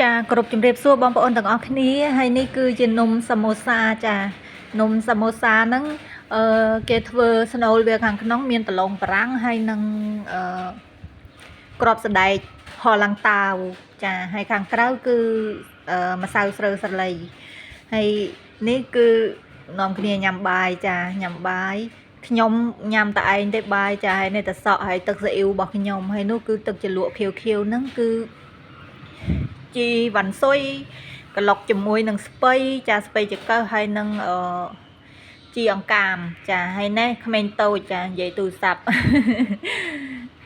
ចាគ្រប់ជំរាបសួរបងប្អូនទាំងអស់គ្នាហើយនេះគឺជានំសាម៉ូសាចានំសាម៉ូសាហ្នឹងអឺគេធ្វើស្នូលវាខាងក្នុងមានដំឡូងបារាំងហើយនឹងអឺក្របសណ្ដែកហឡាំងតាវចាហើយខាងក្រៅគឺអឺម្សៅស្រូវសាលីហើយនេះគឺនាំគ្នាញ៉ាំបាយចាញ៉ាំបាយខ្ញុំញ៉ាំតែឯងទេបាយចាហើយនេះតសក់ហើយទឹកស៊ីអ៊ីវរបស់ខ្ញុំហើយនោះគឺទឹកជ្រលក់ខៀវៗហ្នឹងគឺ ជីវ៉ាន់ស៊ុយក្លុកជាមួយនឹងស្ពៃចាស្ពៃចង្កឹះហើយនឹងអឺជីអង្កាមចាហើយនេះក្មេងតូចចានិយាយទូរស័ព្ទ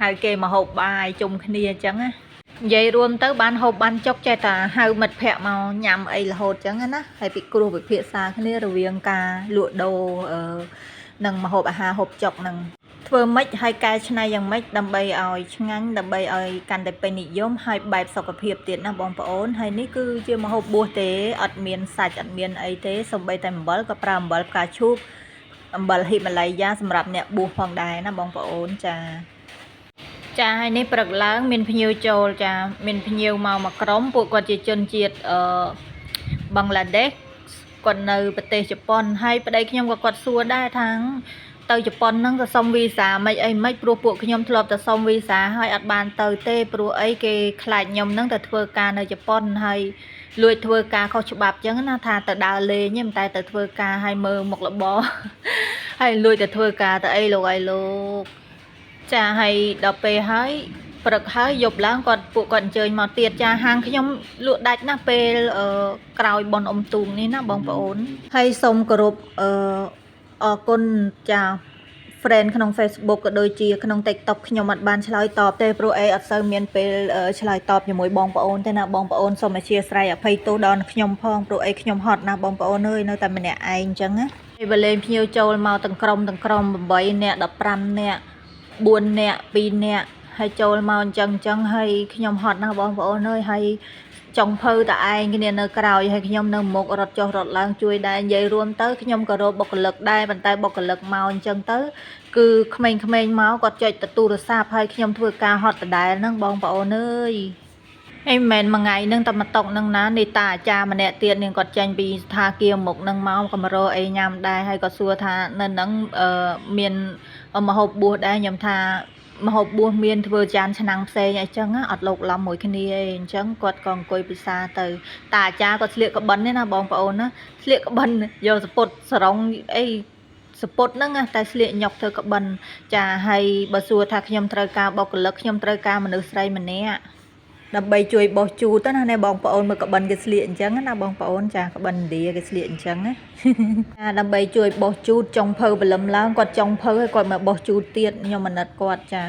ហៅគេមកហូបបាយជុំគ្នាអញ្ចឹងណានិយាយរួមទៅបានហូបបានចុកចេះតែហៅមិត្តភ័ក្តិមកញ៉ាំអីរហូតអញ្ចឹងណាហើយពិគ្រោះពិភាក្សាគ្នារវាងការលក់ដូរអឺនិងម្ហូបអាហារហូបចុកនឹង ធ្វើម៉េចហើយកែច្នៃយ៉ាងម៉េចដើម្បីឲ្យឆ្ងាញ់ដើម្បីឲ្យកាន់តែពេញនិយមហើយបែបសុខភាពទៀតណាបងប្អូនហើយនេះគឺជាម្ហូបបួសទេអត់មានសាច់អត់មានអីទេសូម្បីតែអំបិលក៏ប្រើអំបិលផ្កាឈូកអំបិលហ៊ីម៉ាឡៃយ៉ាសម្រាប់អ្នកបួសផងដែរណាបងប្អូនចាចាហើយនេះព្រឹកឡើងមានភ្ញៀវចូលចាមានភ្ញៀវមកមួយក្រុមពួកគាត់ជាជនជាតិអឺបង់ក្លាដេសគាត់នៅប្រទេសជប៉ុនហើយប្តីខ្ញុំក៏គាត់សួរដែរថា ទៅជប៉ុនហ្នឹងទៅសុំវីសាមិនអីមិនព្រោះពួកខ្ញុំធ្លាប់ទៅសុំវីសាហើយអត់បានទៅទេព្រោះអីគេខ្លាចខ្ញុំហ្នឹងទៅធ្វើការនៅជប៉ុនហើយលួចធ្វើការខុសច្បាប់អញ្ចឹងណាថាទៅដើរលេងទេមិនតែទៅធ្វើការហើយមើលមុខរបរ ហើយលួចទៅធ្វើការទៅអីលោកអីលោកចាហើយដល់ពេលហើយព្រឹកហើយយប់ឡើងគាត់ពួកគាត់អញ្ជើញមកទៀតចាហាងខ្ញុំលក់ដាច់ណាស់ពេលអឺក្រោយបុណ្យអុំទូងនេះណាបងប្អូនហើយសូមគោរពអឺ អរគុណចា friend ក្នុង Facebook ក៏ដូចជាក្នុង TikTok ខ្ញុំអត់បានឆ្លើយតបទេព្រោះអីអត់សូវមានពេលឆ្លើយតបជាមួយបងប្អូនទេណាបងប្អូនសូមអធ្យាស្រ័យអភ័យទោសដល់ខ្ញុំផងព្រោះអីខ្ញុំហត់ណាស់បងប្អូនអើយនៅតែម្នាក់ឯងអញ្ចឹងណាហើយបើលេងភ្ញៀវចូលមកទាំងក្រុមទាំងក្រុម8នាក់15នាក់4នាក់2នាក់ហើយចូលមកអញ្ចឹងអញ្ចឹងហើយខ្ញុំហត់ណាស់បងប្អូនអើយហើយចុងភៅតែឯងគ្នានៅក្រោយហើយខ្ញុំនៅមុខរត់ចុះរត់ឡើងជួយដែរនិយាយរួមទៅខ្ញុំក៏រកបុគ្គលិកដែរប៉ុន្តែបុគ្គលិកមកអញ្ចឹងទៅគឺក្មេងៗមកគាត់ចុចទៅទូរស័ព្ទហើយខ្ញុំធ្វើការហត់ដដែលហ្នឹងបងប្អូនអើយហើយមិនមែនមួយថ្ងៃហ្នឹងតែមួយតុកហ្នឹងណានេះតាអាចារ្យម្នាក់ទៀតនាងគាត់ចេញពីស្ថាគារមុខហ្នឹងមកក៏មករកអីញ៉ាំដែរហើយគាត់សួរថានៅហ្នឹងអឺមានម្ហូបបួសដែរខ្ញុំថាម្ហូបបួសមានធ្វើចានឆ្នាំងផ្សេងអីចឹងណាអត់លោកឡំមួយគ្នាឯងអញ្ចឹងគាត់ក៏អង្គុយពិសាទៅតាអាចារ្យគាត់ស្លៀកក្បិនទេណាបងប្អូនណាស្លៀកក្បិនយកសពុតសរងអីសពុតហ្នឹងណាតែស្លៀកញ៉ុកធ្វើក្បិនចាហើយបើសួរថាខ្ញុំត្រូវការបុគ្គលិកខ្ញុំត្រូវការមនុស្សស្រីម្នាក់ដើម្បីជួយបោសជូតទៅណាណែបងប្អូនមើលក្បិនគេស្លៀកអញ្ចឹងណាបងប្អូនចាក្បិនឥណ្ឌាគេស្លៀកអញ្ចឹងណា ចាដើម្បីជួយបោសជូតចុងភៅព្រលឹមឡើងគាត់ចុងភៅហើយគាត់មកបោសជូតទៀតខ្ញុំអាណិតគាត់ចា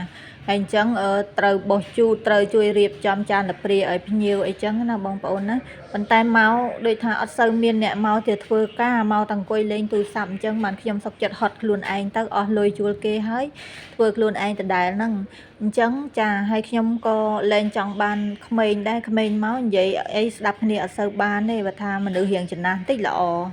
ហើយអញ្ចឹងអឺត្រូវបោសជូតត្រូវជួយរៀបចំចានលព្រាឲ្យភ្ញៀវអីចឹងណាបងប្អូនណាប៉ុន្តែមកដូចថាអត់សូវមានអ្នកមកទៅធ្វើការមកតែអង្គុយលេងទូរស័ព្ទអញ្ចឹងបានខ្ញុំសុខចិត្តហត់ខ្លួនឯងទៅអស់លុយជួលគេហើយធ្វើខ្លួនឯងដដែលហ្នឹងអញ្ចឹងចាហើយខ្ញុំក៏លែងចង់បានក្មេងដែរក្មេងមកនិយាយអីស្ដាប់គ្នាអត់សូវបានទេបើថាមនុស្សរៀងចំណាស់បន្តិចល្អ។